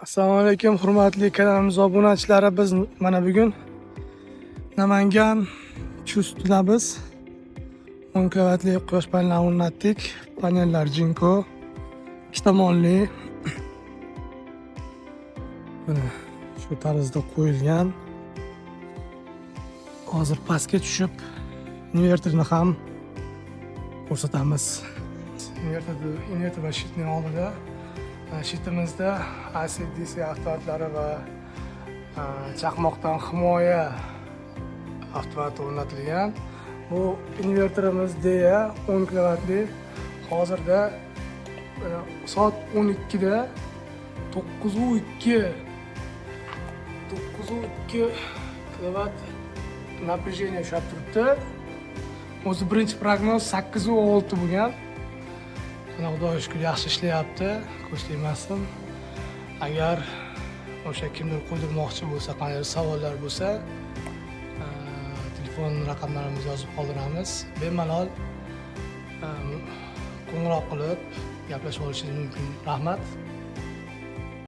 Assalomu alaykum, hurmatli kanalimiz obunachilari. Biz mana bugun Namangan Chustdamiz. 10 kilovatli quyosh panellarini o'rnatdik. Panellar Jinko, ikki tomonli. Mana shu tarzda qo'yilgan. Hozir pastga tushib invertorni ham ko'rsatamiz. Invertor va щит ning oldida, щит imizda AC DC avtomatlari va chaqmoqdan himoya avtomati o'rnatilgan. Bu invertorimiz Deye 10 kilovatli. Hozirda soat 12 da 9,2 kilovat напряжение ushlab turibdi. O'zi birinchi prognoz 8,6 bo'lgan. Mana, Xudoga shukur, yaxshi ishlayapti, ko'z tegmasin. Agar o'sha kimdir qo'ydirmoqchi bo'lsa, qanday savollar bo'lsa, telefon raqamlarimizni yozib qoldiramiz. Bemalol qo'ng'iroq qilib gaplashib olishingiz mumkin. Rahmat.